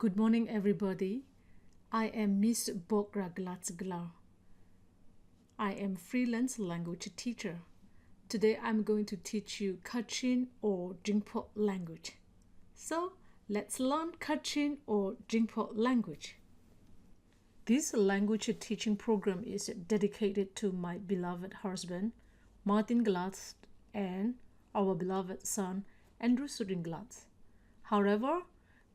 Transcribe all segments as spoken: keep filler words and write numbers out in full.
Good morning, everybody. I am Miss Bok Ra Glatz Glau. I am freelance language teacher. Today I'm going to teach you Kachin or Jingpho language. So, let's learn Kachin or Jingpho language. This language teaching program is dedicated to my beloved husband, Martin Glatz, and our beloved son, Andrew Sudin Glatz. However,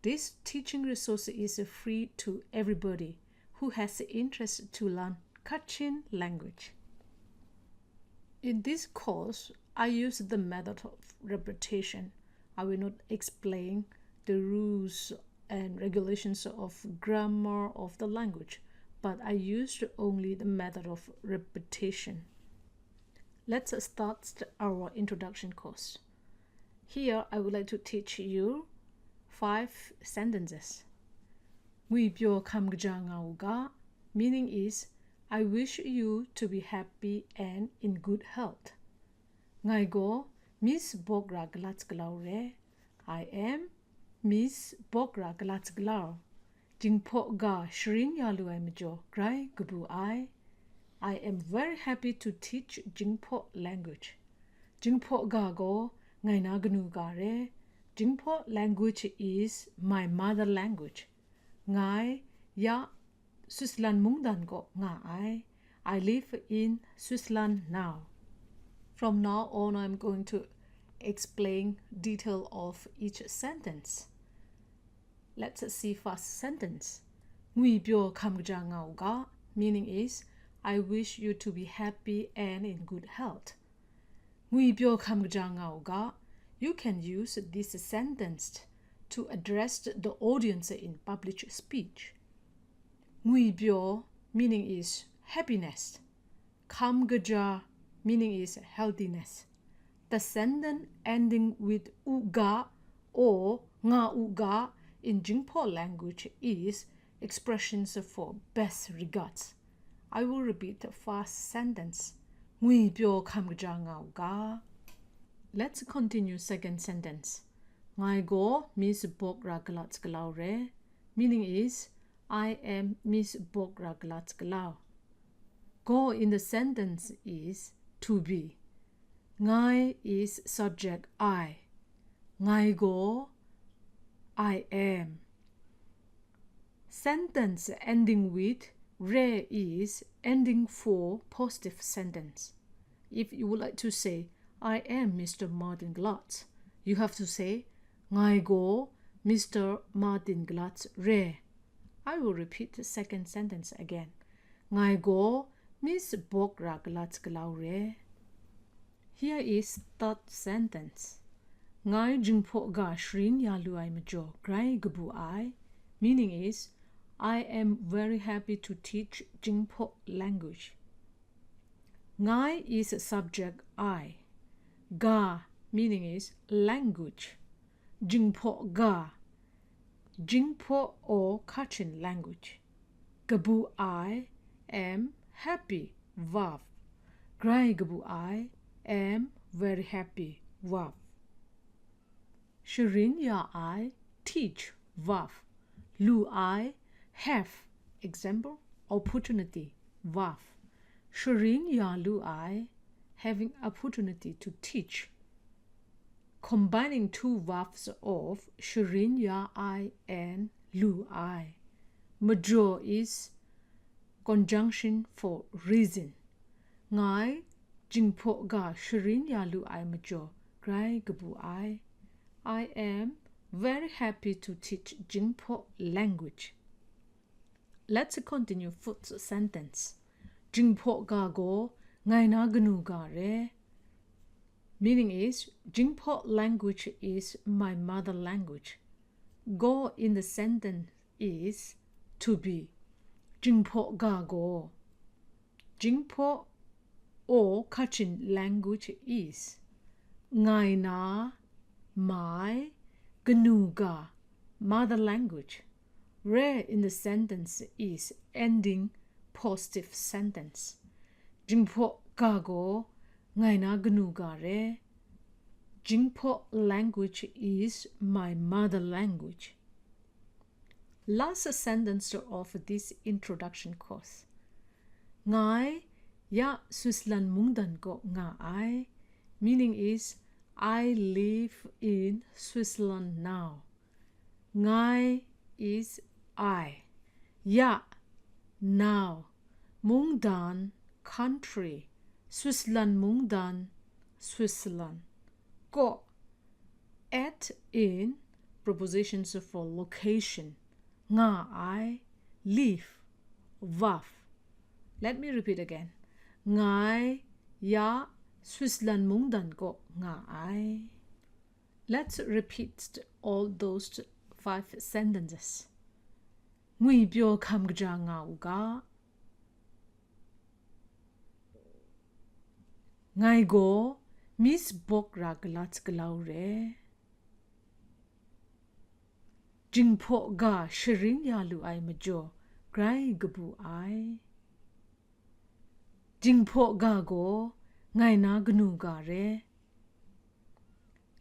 this teaching resource is free to everybody who has interest to learn Kachin language. In this course, I use the method of repetition. I will not explain the rules and regulations of grammar of the language, but I used only the method of repetition. Let's start our introduction course. Here, I would like to teach you five sentences. Ngwi pyaw hkam kaja nga u ga, meaning is, I wish you to be happy and in good health. Ngai gaw Miss Bok Ra Glatz Glau re. I am Miss Bok Ra Glatz Glau. Jingpho ga sharin ya lu ai majaw grai kabu ai. I am very happy to teach Jingpho language. Jingpho ga gaw ngai na kanu ga re. Jingpho language is my mother language. Ngai ya Switzerland mungdan kaw nga ai. I live in Switzerland now. From now on, I'm going to explain detail of each sentence. Let's see first sentence. Ngwi pyaw hkam kaja nga u ga, meaning is, I wish you to be happy and in good health. Ngwi pyaw hkam kaja nga u ga, you can use this sentence to address the audience in public speech. Ngwi pyaw, meaning is happiness. Hkam kaja, meaning is healthiness. The sentence ending with u ga or nga u ga in Jingpho language is expressions for best regards. I will repeat the first sentence. Ngwi pyaw hkam kaja nga u ga. Let's continue second sentence. Ngai gaw Miss Bok Ra Glatz Glau re. Meaning is, I am Miss Bok Ra Glatz Glau. Gaw in the sentence is to be. Ngai is subject I. Ngai gaw, I am. Sentence ending with re is ending for positive sentence. If you would like to say, I am Mister Martin Glatz, you have to say, Ngai gaw Mister Martin Glatz re. I will repeat the second sentence again. Ngai gaw Miss Bok Ra Glatz Glau re. Here is third sentence. Ngai Jingpho ga sharin ya lu ai majaw grai kabu ai. Meaning is, I am very happy to teach Jingpho language. Ngai is subject I. Ga, meaning is language. Jingpho ga. Jingpho or Kachin language. Kabu ai, am happy, verb. Grai kabu ai, am very happy, verb. Sharin ya ai, teach, verb. Lu ai, have, example, opportunity, verb. Sharin ya lu ai, having opportunity to teach. Combining two verbs of sharin ya ai and lu ai. Majaw is conjunction for reason. Ngai Jingpho ga sharin ya lu ai majaw grai kabu ai. I am very happy to teach Jingpho language. Let's continue fourth sentence. Jingpho ga gaw ngai na kanu ga re. Meaning is, Jingpho language is my mother language. Gaw in the sentence is to be. Jingpho ga gaw. Jingpho or Kachin language is. Ngai na, my, kanu ga, mother language. Re in the sentence is ending positive sentence. Jingpho ga gaw ngai na kanu ga re. Jingpho language is my mother language. Last sentence of this introduction course. Ngai ya Switzerland mungdan kaw nga ai. Meaning is, I live in Switzerland now. Ngai is I. Ya, now. Mungdan, country. Switzerland mungdan, Switzerland. Kaw, at, in, prepositions for location. Nga ai, live, verb. Let me repeat again. Ngai ya Switzerland mungdan kaw nga ai. Let's repeat all those five sentences. Ngwipyaw hkam kaja nga u ga. Ngai gaw Miss Bok ra galat galau re. Jinghpaw ga sharin ya lu ai majaw grai kabu ai. Jinghpaw ga gaw ngai na kanu ga re.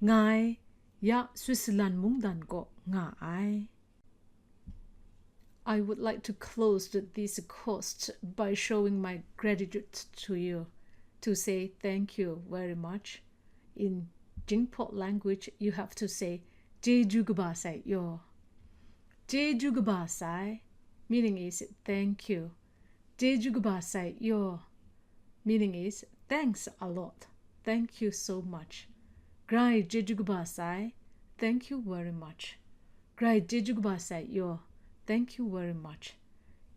Ngai ya Switzerland mungdan kaw nga ai. I would like to close th- this course by showing my gratitude to you, to say thank you very much. In Jingpok language, you have to say, "Jeju kaba sai yo." "Jeju kaba sai," meaning is thank you. "Jeju kaba sai yo," meaning is thanks a lot. Thank you so much. "Grai jeju kaba sai." Thank you very much. "Grai jeju kaba sai yo." Thank you very much.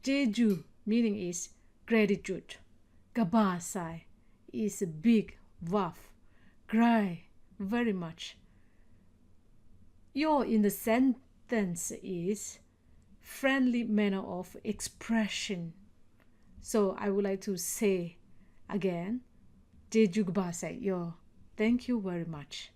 "Jeju," meaning is gratitude. "Kaba sai" is a big verb. "Grai," very much. "Yo" in the sentence is friendly manner of expression. So I would like to say again, "Jeju kaba sai yo." Thank you very much.